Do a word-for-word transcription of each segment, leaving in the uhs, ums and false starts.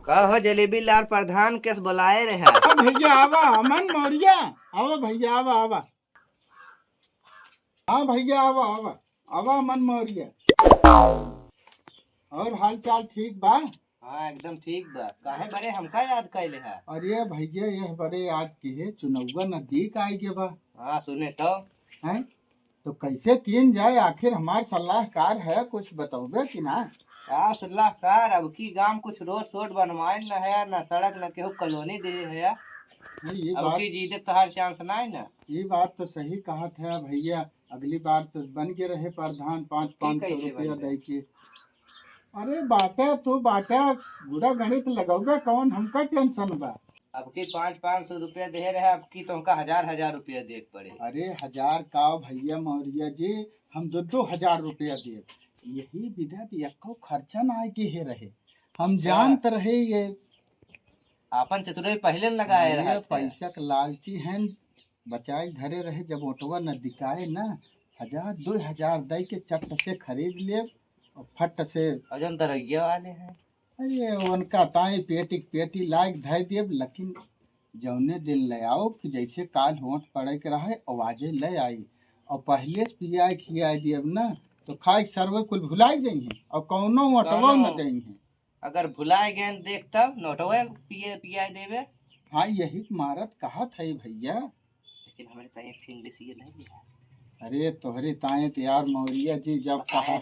का हो जलेबी लाल प्रधान, केस बोलाए रहे? आ भैया आवा, अमन मौर्या। आवा भैया, आवा, आवा। हाँ भैया, आवा, आवा। आवा अमन मौर्या। और हाल चाल ठीक बा? हाँ, एकदम ठीक बा। काहे बरे हमका याद कैले है? अरे भैया, यह बरे याद किहे, चुनौवा नजदीक आइ गे बा। हाँ, सुने तो। हैं? तो कैसे कीन जाए, आखिर हमार सलाहकार है, कुछ बतौबे कि ना? का सलाहकार, अब की गांव कुछ रोड सोड बनवाए न है, न सड़क, न केहू कॉलोनी दे है। नहीं, ये अब बात की जीते तहार चांस ना है ना। ये बात तो सही कहत है भैया, अगली बार तो बन के रहे प्रधान, पाँच, पाँच सौ रुपया दे के। अरे बाटा, तू बाटा, गुड़ा गणित लगौबे कौन, हमका टेंशन बा। अब की पाँच, पाँच सौ रुपया दे रहे, अब की तुमका हजार, हजार रुपया दे के पड़े। अरे हजार का भैया मौर्या जी, हम दो, दो हजार रुपया देब। यही बिधा तो यक्को खर्चा ना आए के हे रहे। हम जानत रहे ये। आपन चतुराई पहिले न लगाए रहे। पैसा के लालची हैं, बचाए धरे रहे, जब ओटवा न दिकाए न, हजार, दो हजार दे के चट से खरीद लेब और फट से। अजन दरगिया वाले हैं। अरे, उनका ताई पेटी के पेटी लाग धै देब, लेकिन जौने दिन ले आओ कि जैसे काल वोट पड़े के रहे, और आजे ले आई, और पहिले से पियाए खियाए देब ना, तो खाए के सरवे कुल भुलाए जाइए, और कौनो वोटवा न देइए। अगर भुलाए गए देख तब नोटवे पिए पियाए देबे। हाँ, यही के मारत कहत है भैया। लेकिन हमरे ताई फिंग से ये नहीं है। अरे तोहरे ताई तो यार मौर्या जी जब कहा।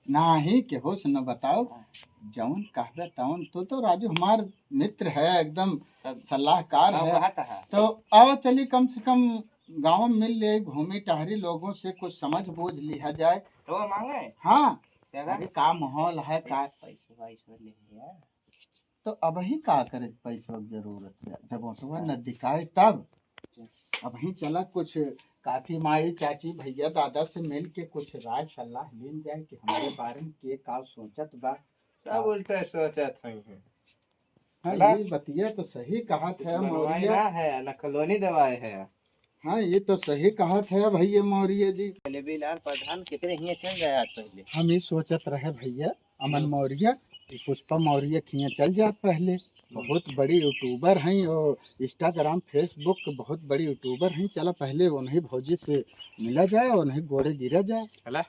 नहीं, केहू से न बताओ। हाँ। जौन कहबे तौन, तू तो राजू हमार मित्र है, एकदम सलाहकार है। तो आओ चली, कम से कम गाँव में मिल ले, घूमी टहरी, लोगों से कुछ समझ बूझ लिया जाए। तो मांगे? हाँ। अरे का माहौल है, का पैसा वैसा ले लिया। तो अबही का करे के पैसा के जरूरत है, जब ओटवा न दिखाए तब। अबही चला कुछ काकी माई, चाची, भैया, दादा से मिल के कुछ राय सलाह लीन जाए कि हमरे बारे में के का सोचत बा। सब उल्टा सोचत हैं। हाँ, ये बतिया तो सही कहत है मौर्या। ना है, ना कॉलोनी दवाए है। हाँ, ये तो सही कहत है भैया मौर्य जी। जलेबी लाल प्रधान केकरे हियाँ चल जाए आज पहले। हम ही सोचत रहे भैया, अमन मौर्य, कि पुष्पा मौर्य के हियाँ चल जात पहले। बहुत बड़ी YouTuber हैं और Instagram, Facebook के बहुत बड़ी YouTuber हैं। चला पहले उन्हीं भौजी से मिला जाए, उन्हीं गोड़े गिरा जाए। चला।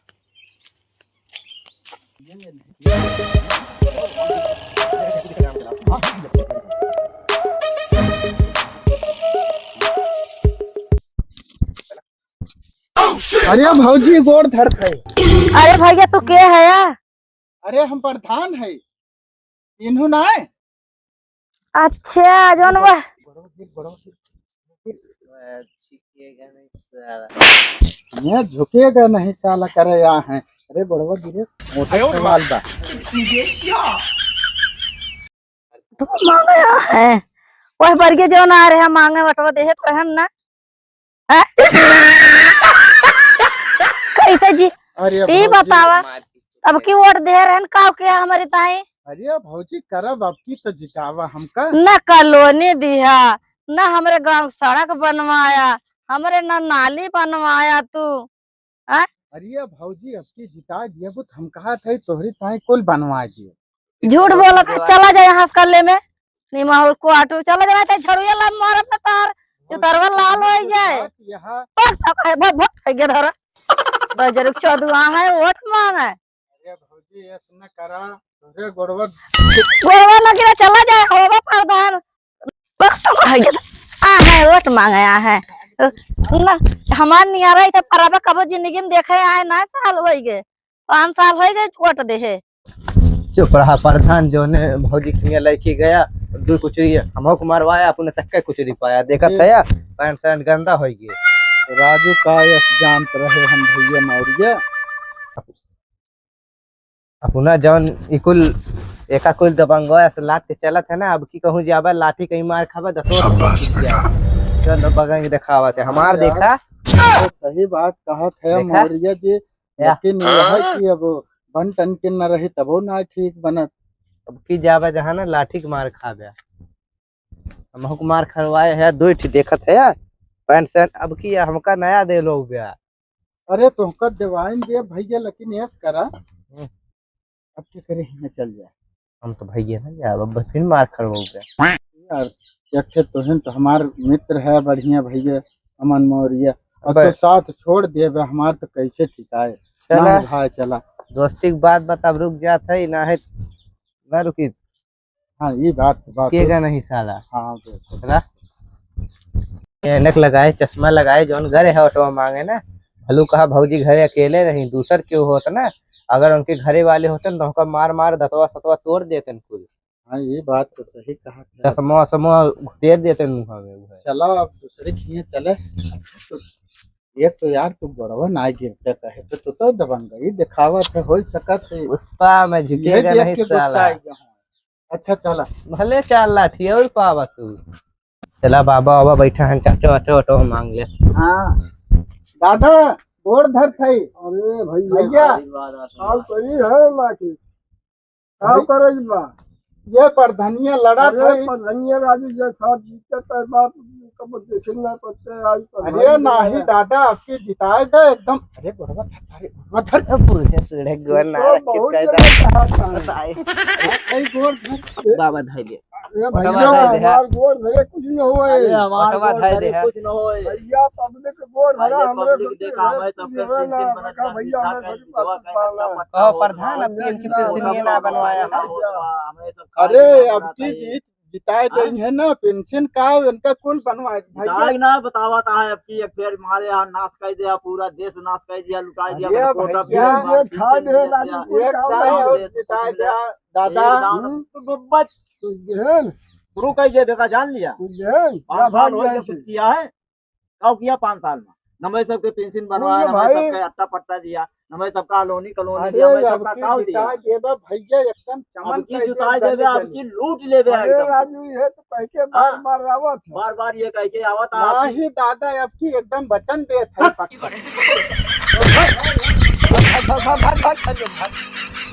अरे भौजी, गोड़ धरत है। अरे भैया, तू के है? अरे हम प्रधान है, इन्हू ना है। अच्छा, जौन वह। ये झुकेगा नहीं साला, करे यहाँ है। अरे बड़वा गिरे, मोटा सवाल बा। मांगे यहाँ है। वह बरगे जौन आ रहे हैं मांगे, वटवा देहत रहन ना। हैं? कैसे जी? अरे ई भौजी। बतावा, अब की वोट दे रहन, का किया हमारी ताई? अरे भौजी, करब अब की तो जितावा हमका। न कॉलोनी दिया, न हमरे गांव सड़क बनवाया, हमरे न नाली बनवाया तू, हैं? अरे भौजी, अब की जिता दिया, वो हम कहा थे तोहरी ताई कुल बनवा दिए। झूठ बोलत है, चला जा यहाँ से कल्ले में। निमहुर को आटू, चला जा, नहीं झड़ुआ ला मारब ना तार, चुतरवा लाल हो जाए। यहाँ भग, भग, भग, भग, भग, धरा। बजरुक चौदुआ है, वोट मांगे। अरे भौजी, ऐस न करा, अरे गोड़वा। गोड़वा न गिरा, चला जा, होबा प्रधान। वोट मांगे आ है, वोट मांगे आ है। ना, हमार नियारा इधर परबा कबो जिंदगी में देखे आए ना, साल होई गए, पाँच साल होई गए वोट देहे। चुप रहा प्रधान, जोने भौजी किए लड़की गया, दू कुछ हमहू को मरवाया, अपने तक के कुछ नहीं पाया। देखत है, पैंट शर्ट गंदा होई गए। राजू का यस जानत रहे हम भैया मौर्य। अपना जौन ई कुल, एका कुल दबंगवा ऐसे लात के चलत है ना, अब की कहूँ जाबे लाठी कहीं मार खाबे, दसो शाबाश बेटा। चल बगंग देखावत है, हमार यार, देखा। बहुत सही बात कहत है देखा? मौर्य जी, या। लेकिन यह है कि अब बन टन के न रही तबो ना ठीक बनत। अब की जाबे जहाँ ना लाठी के मार खाबे। हमहू के मार खरवाए है, दो ठी देखत है, पैंट शर्ट अब की हमका नया दे लोग बे। अरे तोहका देवाइन दे भैया, लेकिन ऐस करा। हम्म। अब के करे हियाँ चल जाए। हम तो भैया ना जाब, अब फिर मार खड़बो गया। यार, एक ठे तोहन तो हमार मित्र है बढ़िया भैया, अमन मौर्य, और अबे। तो साथ छोड़ देबे, हमार तो कैसे ठिकाए। चला। ना भाई, चला। दोस्ती की बात बता, अब रुक जात है, ना है, ना रुकी। हाँ, ये बात, बात केगा नहीं साला। हाँ, बिल्कुल। चला। ऐनक लगाए, चश्मा लगाए, जौन घरे है ऑटो मांगे ना, भलू कहा भौजी घरे अकेले नहीं, दूसर केहू होत ना, अगर उनके घरे वाले होते न, तो उनका मार मार दतवा सतवा तोड़ देते न कुल। हाँ, ये बात तो सही कहा था। चश्मा वश्मा घुसेड़ देते मुँह में वो है। चला, अब दूसरे खिए चले। तो एक तो यार, तू गोड़वा ना गिरते कहे, तो तू तो दबंगई दिखावत है, हो सकत है। पुष्पा में ये झुकेगा देख नहीं के गुस्सा साला। आ गया हूँ। अच्छा, चला। भले चार लाठी और पावा तू। चला बाबा, बाबा बैठा है, चाचा वाचा ऑटो मांग ले। हाँ। दादा, गोड़ धर थाई। अरे भैया, भैया। आशीर्वाद, आशीर्वाद। आप करी है लाठी। का अरे, करे बा? ये प्रधानिया लड़ा अरे, था। प्रधानिया राजू ये साथ जीतत है बाप, कब देखे ना पड़ते आज प्रधान अरे जी नहीं आया। दादा, आपके जिताए दे एकदम। अरे गोड़वा धर, सारे गोड़वा धर। अब पूरे सुड़े गोड़ ना तो रखे बहुत कायदा। जगह कहा था। बताए। अरे गोड़ धर। बाबा धाई दे। अरे बाबा भैया, धाई दे, हाँ। हमार गोड़ धरे कुछ न होए। अरे हमार बाबा गोड़ धाई दे, धरे हाँ। कुछ न होए। भैया, पब्लिक गोड़ धरा, पहले हमरे पब्लिक देखा, हमें सबके टेंशन बनत बा, भैया, हमें सबके दुआ का इतना पत्ता कहो हो, प्रधान, अब की इनकी पेंशन ये ना बनवाया है। हमें सब अरे, अब की जीत जिताए हाँ? देंगे ना, पेंशन का उनका कुल बनवाए दे भैया। जिताए ना, बतावत है, अब की एक बेर मारे यहाँ नाश कर दिया, पूरा देश नाश कर दिया, लुटा दिया, अरे कोटा भैया, ये खा दे राजू, एक दाई और जिताए दिया, दादा। एकदम हम्म। तो बस कुछ देन। शुरू कर दिया, देखा, जान लिया। कुछ देन। पाँच साल हो गए, कुछ किया है? काव किया पाँच साल में? न मैं सबके पेंशन बनवाया, न मैं सबके अट्टा पट्टा दिया, न मैं सबका अलोनी कॉलोनी दिया, मैं सबका काव दिया? अब की जिताए देबा भैया, एकदम चमन अब की जिताए देबे, अब की लूट लेबे अरे एकदम। राजू, ये तो कह के बार बार आवत है। बार बार ये कह के आवत है। नहीं दादा, अब की एकदम वचन देत है पक्का। भाग, भाग, भाग, भाग, भाग, भाग, भाग।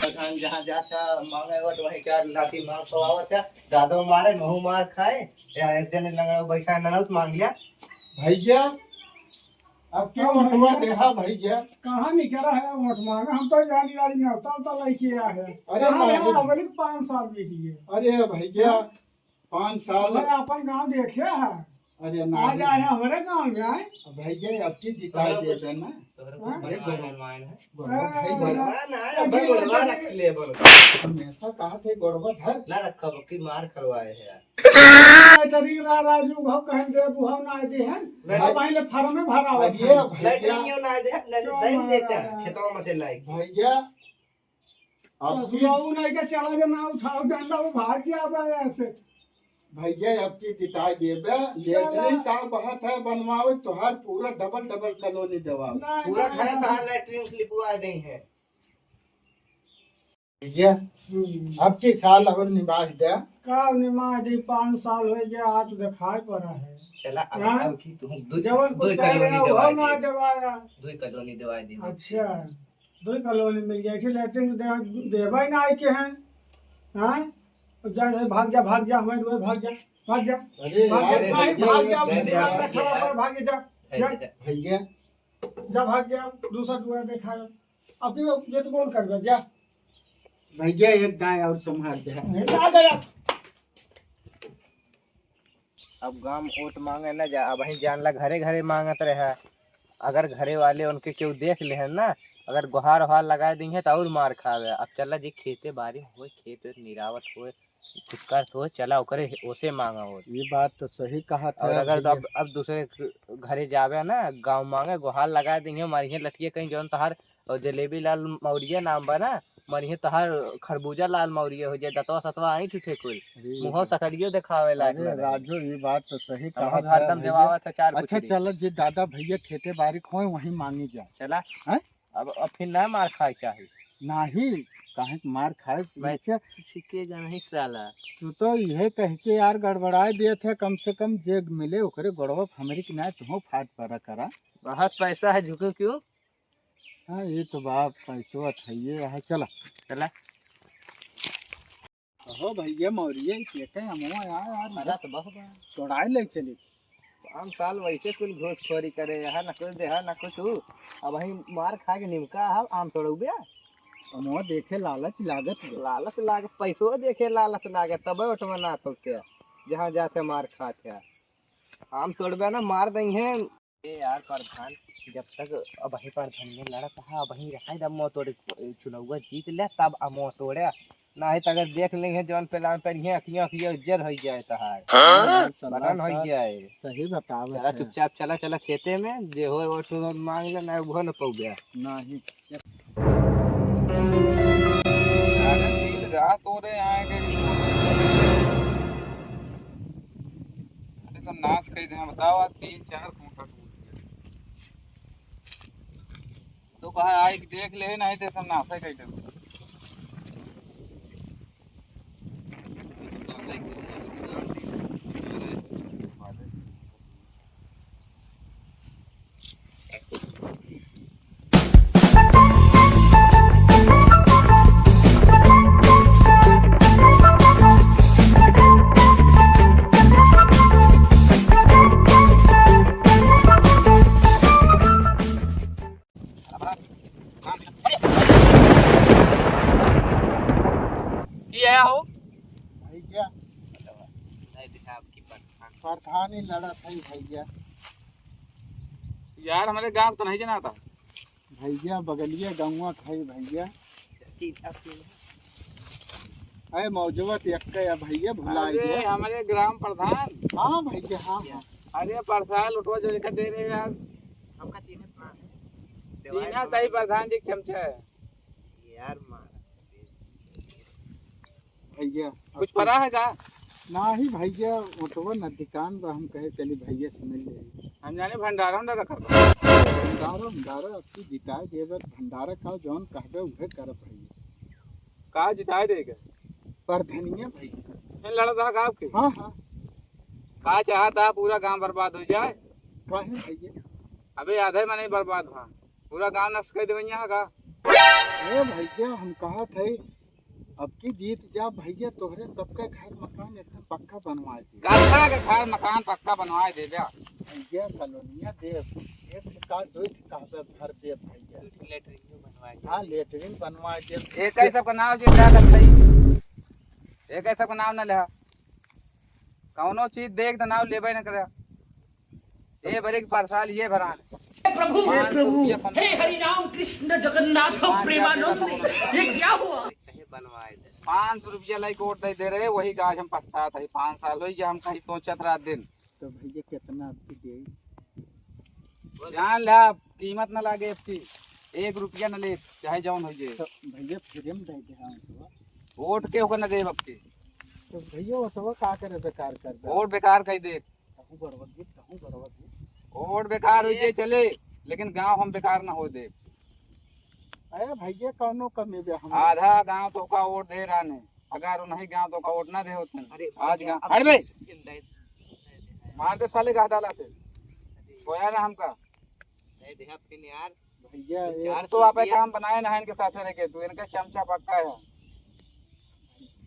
प्रधान जहाँ जाता मांगे वट वहीं क्या लाठी मार खवावत है। दादा मारे, महू मार खाए। या एक जने लंगड़ा बैठा है, ननौत मांग लिया। भैया, अब क्यों वोटवा देहा भैया? कहाँ निकला है वोट मांगा? हम तो जानी राजी में होता, होता लेके आया है। अरे कहाँ नहीं। रहा? अबे पाँच साल बीत गए। अरे भैया, हाँ? पाँच साल। मैं अपन गाँव देखे है। अरे आज नहीं। आया हमारे गाँव में, आए। भैया, अब की जिताए देबे ना। तोहरा कुछ हाँ? बनवाए, बनवाए ना। गोड़वा ए, भाई, गोड़वा ना, ए, अबे ठीक है, गोड़वा ठीक है। रख ले, बोल। हमेशा कहा थे गोड़वा धर। ना रखा, बक्की मार खलवाए है यार। लेटरिन रा राजू भाव कहें दे, बुहाव ना दे है। नहीं। अब पहले फार्म में भरा हुआ था। भैया, भैया। लेटरिन क्यों ना दे, नहीं तो दे देते हैं, खेतों में से लाए। भैया, अब की ससुराऊ नहीं के चला जे ना उठाओ डंडा, वो भाग गया बा ऐसे। भैया, अब की जिताई देबे, लेटरिन का बात है बनवावे, तोहार पूरा डबल डबल कॉलोनी देवावे। नहीं, पूरा नहीं, घर नहीं। तोहार लेटरिन लिपवा देंगे। भैया, हम्म। अब की साल और निमास दे। का निमास दे, पाँच साल हो गया, आज तो दिखाई पड़ा है। चला, अब, हाँ? अब की तू दो, जवन दो कुछ कह कॉलोनी रहे हो, देवाई ना दे। देवाया। दो कॉलोनी देवाई दे। अच्छा। दो कॉलोनी मिल जाए, फिर लेटरिन दे, देबे ना आए के हैं, हाँ? तो जा, जा, भाग जा, भाग जा, हमें दो भाग जा, भाग जा, अरे भाग जा, यार, भाई, भैया, भाग जा, भैया, भैया, भाग जा, भैया, जा, भैया। जा, भाग जा, दूसरा दुआर देखा। अब तू ये तो कौन कर जा? भैया, एक गाय और संभाल दे। नहीं, आ गया। अब गाँव में वोट मांगे न जा, अबहीं जान ला घरे घरे मांगत रहे। अगर घरे वाले उनके केहू देख लेहन ना, अगर गोहार ओहार लगाए दिहे तो और मार खावे। अब चला जी खेते बारी होए, खेत वेत निरावत होए, कुछ करत होए, चला ओकरे ओसे मांगा होए। ये बात तो सही कहा था और अगर भैया। अब, अब दूसरे घरे जावे ना, गाँव मांगे, गोहार लगाए दिहे, मारिहे लठिए कहीं जौन तोहार और जलेबी लाल मौर्य नाम बा ना, मरिहे तोहार खरबूजा लाल मौर्य हो जाए, दतवा सतवा आँइठ उठे कुल, अरे मुँहो सकरियो देखावे लायक अरे ना रहे। राजू, ये बात तो सही अब कहा हम था हरदम भैया। देवावत है चार अच्छा, पुचरी। चल जे दादा भैया खेते बारी खोए वहीं मांगी जा। चला। हैं? अब, अब फिर ना मार खाए चाही। नाही, काहे के मार खाए मैं पीछे। छिके जा नहीं साला। तू तो यह कह के यार गड़बड़ाए दिए थे, कम से कम जे मिले ओकरे गोड़वा हमरी के ना तुहो फाट पड़ा करा। बहुत पैसा है, झुको क्यों? हाँ, ये तो बाप पैसो अठाइए है, चला। चला। कहो भैया मौरिया, के के हमवा यार, यार, अरे तो बहुत बा। तोड़ाए ले चली। पाँच साल वैसे कुल घूसखोरी करे, यहाँ न कुछ देहा, न कुछ हो। अब वहीं मार खा के निमका है, आम तोड़ौबे। अमवा देखे लालच लागत बा। लालच लाग, पैसो देखे लालच लागे, तबे ओटवा ना पहुँचे, जहाँ जाते मार खात है। आम तोड़बे ना, मार देंगे। ए यार प्रधान, जब तक अबही प्रधान में लड़त हा, अबही रहा, जब अमवा तोड़े, चुनौआ जीत ले, तब अमवा तोड़े। नाही त अगर देख लेंगे जौन प्लान पर, ये अखियाँ, अखियाँ उज्जर होइ जाए तहार। हाँ? बरन होइ जाए। सही बतावत चला है। चुपचाप चला, चला खेते में, जे होए वो तो मांग ले, ना वो न पौबे। नाही। अरे नील गा तोरे आए के अरे सब नाश कर दे, बताओ आज तीन चार खूंटा टूट गया। तो कहा आई देख ले, नाही तो सब नाश है कहीं। की है हो? भैया। प्रधानी लड़त है भैया। यार, हमरे गाँव क तो नहीं जनाता। भैया, बगलिया गौवा क है भैया। अरे, मौजवा तो एक्के है भैया, भुला अरे, गया। हमरे ग्राम प्रधान। हाँ भैया, हाँ, हाँ। अरे, परसाल उठवा जो लिखा दे रहे यार। हमका चिन्हत ना है। चिन्हत है, प्रधान जी क चमचा है। यार मारा। भैया, कुछ परा है का? नाही भैया, ओटवा नजदीकान बा, हम कहे चली भैया से मिल लेई। हम जाने भंडारा उंडारा रखा बा। भंडारा उंडारा अब की जिताए देबे, भंडारा का जौन कहबे उहे करब भैया। का जिताए देगा? प्रधानिया भैया। ये लड़ा था का आपके? हाँ, हाँ। का चाहता पूरा गांव बर्बाद हो जाए? काहे भैया? अबे आधे में नहीं बर्बाद भा, पूरा गांव नष्ट कर देवे यहाँ का। ए भैया, हम कहत है, अब की जीत जा भैया, तोहरे सबके घर मकान एकदम पक्का बनवाए दे। कत्था के घर मकान पक्का बनवाए दे जा। भैया, कॉलोनिया दे, एक ठे का, दो ठे कहबे घर दे भैया। दो ठे लेटरिन बनवाए दे। हाँ, लेटरिन बनवाए दे। एक ही सबका नाम जे क्या करता है? एक ही सबका नाम ना लेहा। कौनो चीज देख त नाव लेबे न करे। ए बरे के परसाल ये भरान। हे प्रभु, हे प्रभु, हे हरि राम कृष्ण जगन्नाथ प्रेमानंद, ये क्या हुआ? पाँच सौ रुपया लाई कोट दे दे रहे, वही का आज हम पछतात है। पाँच साल होई गया, हम कहीं सोचत रात दिन। तो भैया कितना आपकी दे? जान ले आप, कीमत न लागे आपकी, एक रुपया न ले, चाहे जौन हो जाए। तो भैया फ्री में दे दे, हाँ, तो। वोट के होकर न देब आपकी। तो भैया वो तो का करे, बेकार कर दे। वोट बेकार कर दे। कहूँ गड़बड़ जी, कहूँ गड़बड़ जी। वोट बेकार हो जाए चले, लेकिन गांव हम बेकार ना हो दे। अरे भैया कौनो कमी बे हम। आधा गांव तो का वोट दे रहा ने, अगर उन्हीं गांव तो का वोट ना दे होते। अरे आज भैया, गांव, अब अरे बे! मार दे साले का हदाला से। होया ना हमका। दे दे फिर यार। भैया, ये चार तो सौ आप एक रुपया। काम बनाए ना इनके साथ रह के, तू इनका चमचा पक्का है।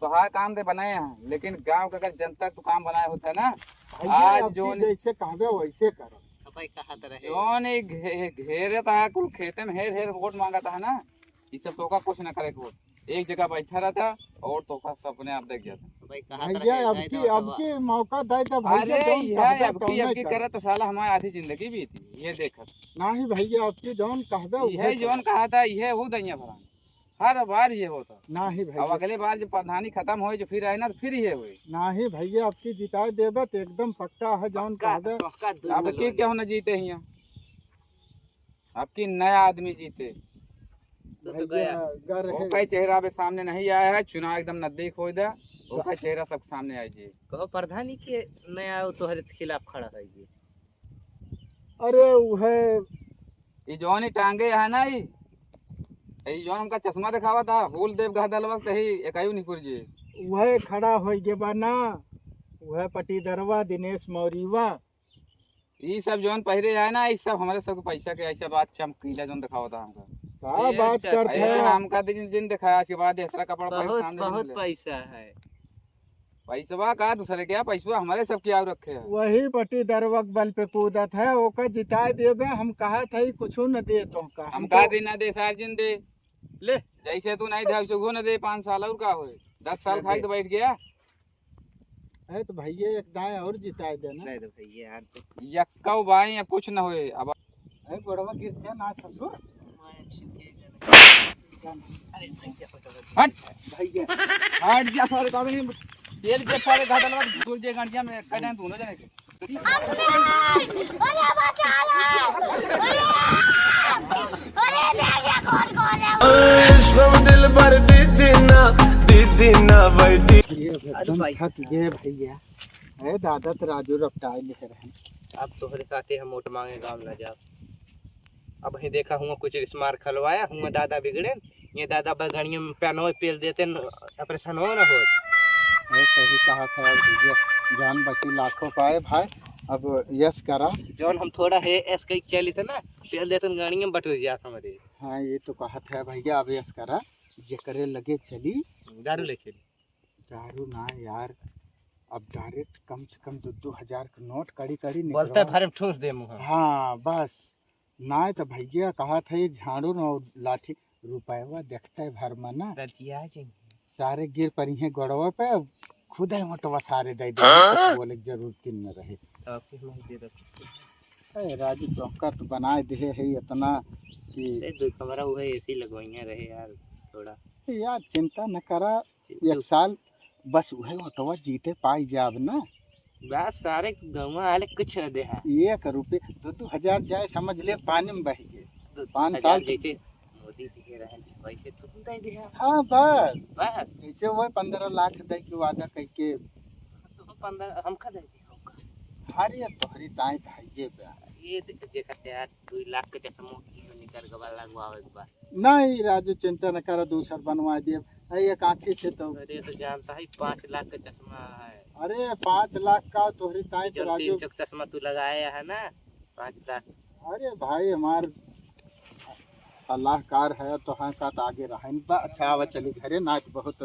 तो हाँ काम दे बनाए हैं, लेकिन गांव का अगर जनता तू काम बनाए होता ना, भैया, आज अब जो की जैसे कहबे वैसे करो। भाई कहा तो रहे। जौन एक घे-, घेरे था कुल खेते में हेर हेर वोट मांगा था ना, ये सब तो का कुछ ना करे वोट। एक जगह बैठा रहता और तोहका सब अपने आप देख जाता। भाई, कहा तो भैया, रहे, अब दे की, दो अब दवा। की मौका दे दे भैया, अरे, जौन यह कहबे अब की, तौने अब की कर। करत साला हमारी आधी जिंदगी बीती, ये देखत। नाही भैया, अब की जौन कहबे यह उहे जौन करब। कहा था, यह वो दैया भरा। हर बार ये होता। नाही अब भैया। अगले बार जब प्रधानी खत्म होए, जो फिर आए ना, तो फिर ये होए। नाही भैया, अब की जिताए देबे तो एकदम पक्का है, जौन पक्का, कहबे। पक्का दू अब की कॉलोनी। क्यों ना जीते हियाँ? अब की नया आदमी जीते। तो, तो भैया, गया। गर है। ओका चेहरा अबे सामने नहीं आया है, चुनाव एकदम नजदीक हो दे, ओका चेहरा सब सामने आ जाए। कहो प्रधानी के नया तोहरे खिलाफ खड़ा है जी। अरे उहे ई जौन ई टांगे है ना, ई, ई जौन हमका चश्मा दिखावा था, होल देव गहदलवा से ही एकायु निकुर जी। उहे खड़ा होई गे बा ना, उहे पटीदरवा दिनेश मौरीवा। ई सब जौन पहिरे है ना, ई सब हमारे सब पैसा के ऐसा बात चमकीला जौन दिखावा था हमका। का ये बात चल-, करत अरे है? हमका दिन, दिन दिखाया, आज के बाद इतना कपड़ा पहिर बहुत, सामने बहुत नहीं मिले। पैसा है। पैसवा का दूसरे के, पैसवा हमारे सब के आउ रखे है। वही पटीदरवा के बल पे कूदत है, ओका जिताए देबे, हम कहत है कुछो न दे तोहका। हम हम का तो दे ना दे, सार जिन दे। ले। जैसे तू नहीं दे, वैसे वो न दे, पाँच साल और का होए, दस साल खाई तो बैठ गया। अरे तो भैया एक दाएं और जिताए देना। नहीं तो भैया यार, तो यक्का बाई, अब कुछ न होए। अब अरे गोड़वा गिर जा ना ससुर। हट भैया, हट जा सारे, तो अभी तेल के सारे घाटा लगा, घुस जे गाड़िया में, कटे दोनों जने के। अरे बचा ले। अरे, अरे, देखिए कौन कौन है। इश्क दिल भर दीदी ना, दीदी ना भाई दी। ये एकदम थक गए भैया। अरे दादा तो राजू रपटाए ले रहे। अब तोहरे साथे हम वोट मांगे गाँव ना जाब। अब ही देखा हुआ कुछ स्मार खलवाया हुआ दादा बिगड़े। ये दादा बगड़िया में पेनवे पेल देते न, ऑपरेशन हो ना हो। अरे सही कहा था यार भैया, जान बची लाखों पाए भाई। अब यस करा। जौन हम थोड़ा है एस कई चली थे ना, पेल देते न गाड़िया में बटुर जात हमारे। हाँ, ये तो कहा था भैया, अब यस करा, जेकरे लगे चली। दारू ले चली। दारू ना यार, अब डायरेक्ट कम से कम दो दो हजार के नोट कड़ी कड़ी बोलते निकलवा। भरे में ठूस दे मुँह। हाँ, बस। ना तो भैया कहा था ये झाड़ू न और लाठी, रुपयवा देखते भर में ना। दर्जिया जी। सारे गिर पड़ी हैं गोड़वा पे, अब खुद ही मोटवा सारे दे दे, हाँ? कुछ बोले के जरूरत की न रहे। तो आपके हम दे दे सकते हैं। ए, राजू चौका तो बनाए दे है इतना कि ए, दो कमरा हुआ एसी लगवाइए रहे यार, थोड़ा। यार चिंता न करा, एक साल बस उहे ऑटोवा जीते पाई जाब ना। बस सारे गौवा वाले कुछ न दे है। एक रुपये, दो दो हजार जाए, समझ ले, पानी में बह गए। दो पाँच हजार साल जैसे मोदी दिए रहे, वैसे तुम दे दे है। हाँ, बस। बस। जैसे वो पन्द्रह लाख दे के वादा करके। तो पन्द्रह हमका दे दे होगा। अरे, तोहरी ताई भाई जे बा। ये देख, देखत यार, दो लाख के चश्मा की निकर के बा, लगवावे के बा। नहीं राजू, चिंता न कर, दूसर बनवा देब। अरे एक आँखी से तो। अरे तो जानता है, पाँच लाख का चश्मा है। अरे पाँच लाख का तोहरी ताई तो जो राजू। तीन चक चश्मा तू लगाया है ना, पाँच लाख। अरे भाई हमार सलाहकार है तो हाँ का तो आगे रहे। बा, अच्छा आवा चली घरे, ना तो बहुत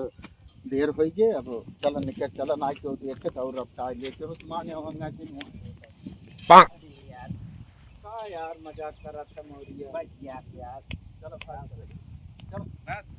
देर हो गए। अब चल निकल, चल ना क्यों देखे तो और अब चाय लेके हो मांगे होंगे कि नहीं। अरे यार, का यार मजाक करत है मौरिया। बस यार, यार। चलो, चलो, चलो। बस।